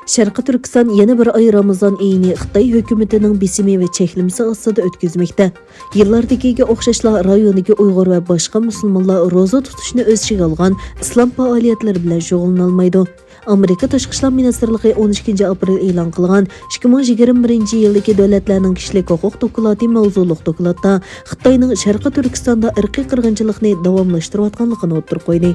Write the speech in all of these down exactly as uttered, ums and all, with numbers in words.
شەرقىي تۈركىستان يەنە بىر ئاي رامىزان ئېيىنى خىتاي ھۆكۈمىتىنىڭ بېسىمى ۋە چەكلىمىسى ئاستىدا ئۆتكۈزمەكتە. يىللاردىكىگە ئوخشاشلا رايوندىكى ئۇيغۇر ۋە باشقا مۇسۇلمانلار روزا تۇتۇشنى ئۆز ئىچىگە ئالغان ئىسلام پائالىيەتلىرى بىلەن شۇغۇللىنالمايدۇ. ئامېرىكا تاشقى ئىشلار مىنىستىرلىقى ئون ئىككىنچى ئاپرېل ئېلان قىلغان ئىككى مىڭ يىگىرمە بىرىنچى يىلدىكى دۆلەتلەرنىڭ كىشىلىك ھوقۇق دوكلاتى ماۋزۇلۇق دوكلاتتا خىتاينىڭ شەرقىي تۈركىستاندا ئىرقىي قىرغىنچىلىقنى داۋاملاشتۇرۇۋاتقانلىقىنى ئوتتۇرىغا قويدى.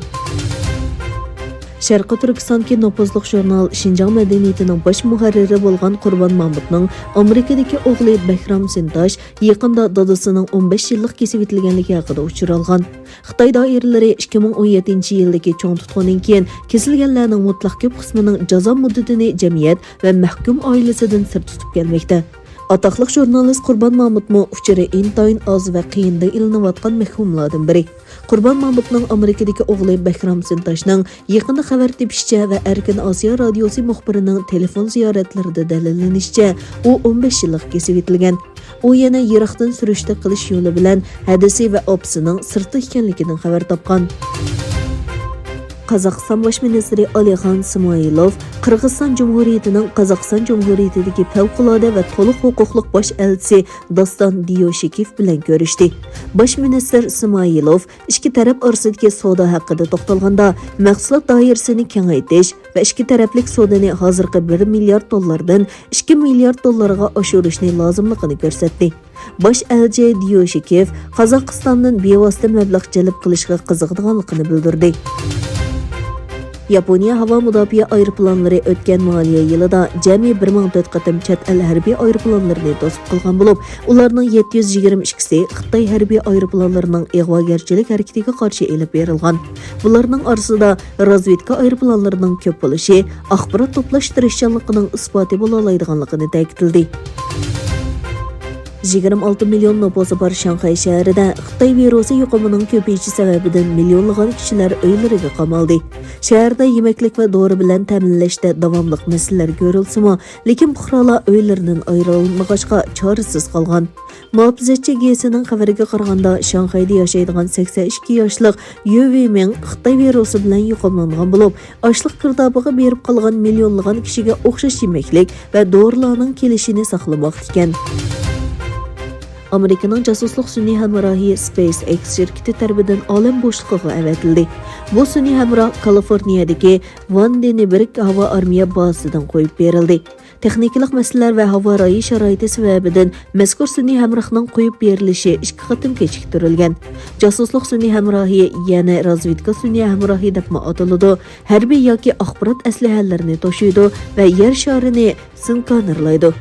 شەرقىي تۈركىستاندىكى نوپۇزلۇق ژۇرنال شىنجاڭ مەدەنىيىتىنىڭ باش مۇھەررىرى بولغان قۇربان مامۇتنىڭ ئامېرىكىدىكى ئوغلى بەھرام سىنتاش يېقىندا دادىسىنىڭ ئون بەش يىللىق كېسىۋېتىلگەنلىكى ھەققىدە ئۇچۇر ئالغان. خىتاي دائىرىلىرى ئىككى مىڭ ئون يەتتىنچى يىلدىكى چوڭ تۇتقۇنىڭ كېيىن كېسىلگەنلەرنىڭ مۇتلەق كۆپ قىسمىنىڭ جازا مۇددىتىنى جەمئىيەت ۋە مەھكۇم ئائىلىسىدىن سىرت تۇتۇپ كەلمەكتە. ئاتاقلىق ژۇرنالىست قۇربان مامۇتمۇ ئۇچۇرى ئىنتايىن ئاز ۋە قىيىندا ئېلىنىۋاتقان مەھكۇملاردىن بىرى. قۇربان مامۇتنىڭ ئامېرىكىدىكى ئوغلى بەھرام سىنتاشنىڭ يېقىندا خەۋەر تېپىشىچە ۋە ئەركىن ئاسىيا رادىيوسى مۇخبىرىنىڭ تېلېفون زىيارەتلىرىدە دەلىللىنىشىچە، ئۇ ئون بەش يىللىق كېسىۋېتىلگەن. ئۇ يەنە يىراقتىن سۈرۈشتە قىلىش يولى بىلەن ھەدىسى ۋە ئاپىسىنىڭ سىرتتا ئىكەنلىكىدىن خەۋەر تاپقان. قازاقىستان باش مىنىستىرى ئالىخان سمايلوف قىرغىزىستان جۇمھۇرىيىتىنىڭ قازاقىستان جۇمھۇرىيىتىدىكى پەۋقۇلئاددە ۋە تولۇق ھوقۇقلۇق باش ئەلچىسى داستان دىيوشېكىف بىلەن كۆرۈشتى. باش مىنىستىر سمايلوف ئىككى تەرەپ ئارىسىدىكى سودا ھەققىدە توختالغاندا، مەھسۇلات دائىرىسىنى كېڭەيتىش ۋە ئىككى تەرەپلىك سودىنى ھازىرقى بىر مىليارد دوللاردىن ئىككى مىليارد دوللارغا ئاشۇرۇشنى لازىملىقىنى كۆرسەتتى. باش ئەلچى دىيوشېكىف قازاقىستاندىن بىۋاسىتە مەبلەغ جەلپ قىلىشقا قىزىقىدىغانلىقىنى بىلدۈردى. ياپونىيە ھاۋا مۇداپىئە ئايروپىلانلىرى ئۆتكەن مالىيە يىلىدا جەمئىي بىر مىڭ تۆت قېتىم چەت ئەل ھەربىي ئايروپىلانلىرىنى توسۇپ قىلغان بولۇپ، ئۇلارنىڭ يەتتە يۈز يىگىرمە ئىككىسى خىتاي ھەربىي ئايروپىلانلىرىنىڭ ئىغۋاگەرچىلىك ھەرىكىتىگە قارشى ئېلىپ بېرىلغان. بۇلارنىڭ ئارىسىدا رازۋېدكا ئايروپىلانلىرىنىڭ كۆپ بولۇشى ئاخبارات توپلاش تىرىشچانلىقىنىڭ ئىسپاتى بولالايدىغانلىقىنى تەكىتلىدى. يىگىرمە ئالتە مىليون نوپۇسى بار شاڭخەي شەھىرىدە خىتاي ۋىرۇسى يۇقۇمىنىڭ كۆپىيىشى سەۋەبىدىن مىليونلىغان كىشىلەر ئۆيلىرىگە قامالدى. شەھەردە يېمەكلىك ۋە دورا بىلەن تەمىنلەشتە داۋاملىق مەسىلىلەر كۆرۈلسىمۇ، لېكىن پۇقرالار ئۆيلىرىدىن ئايرىلالمىغاچقا چارىسىز قالغان. مۇھاپىزەتچى گېزىتىنىڭ خەۋىرىگە قارىغاندا، شاڭخەيدە ياشايدىغان سەكسەن ئىككى ياشلىق يۈ ۋېيمىڭ خىتاي ۋىرۇسى بىلەن يۇقۇملانغان بولۇپ، ئاشلىق گىردابىغا بېرىپ قالغان مىليونلىغان كىشىگە ئوخشاش يېمەكلىك ۋە دورىلارنىڭ كېلىشىنى ساقلىماقتا ئىكەن. ئامېرىكىنىڭ جاسۇسلۇق سۈنئىي ھەمراھى SpaceX شىركىتى تەرىپىدىن ئالەم بوشلۇقىغا ئەۋەتىلدى. بۇ سۈنئىي ھەمراھ كالىفورنىيەدىكى ۋاندېنبېرگ ھاۋا ئارمىيە بازىسىدىن قويۇپ بېرىلدى. تېخنىكىلىق مەسىلىلەر ۋە ھاۋا رايى شارائىتى سەۋەبىدىن مەزكۇر سۈنئىي ھەمراھنىڭ قويۇپ بېرىلىشى ئىككى قېتىم كېچىكتۈرۈلگەن. جاسۇسلۇق سۈنئىي ھەمراھى، يەنى رازۋېدكا سۈنئىي ھەمراھى دەپمۇ ئاتىلىدۇ، ھەربىي ياكى ئاخبارات ئەسلىھەلىرىنى توشۇيدۇ ۋە يەر شارىنى سىنكانېرلايدۇ.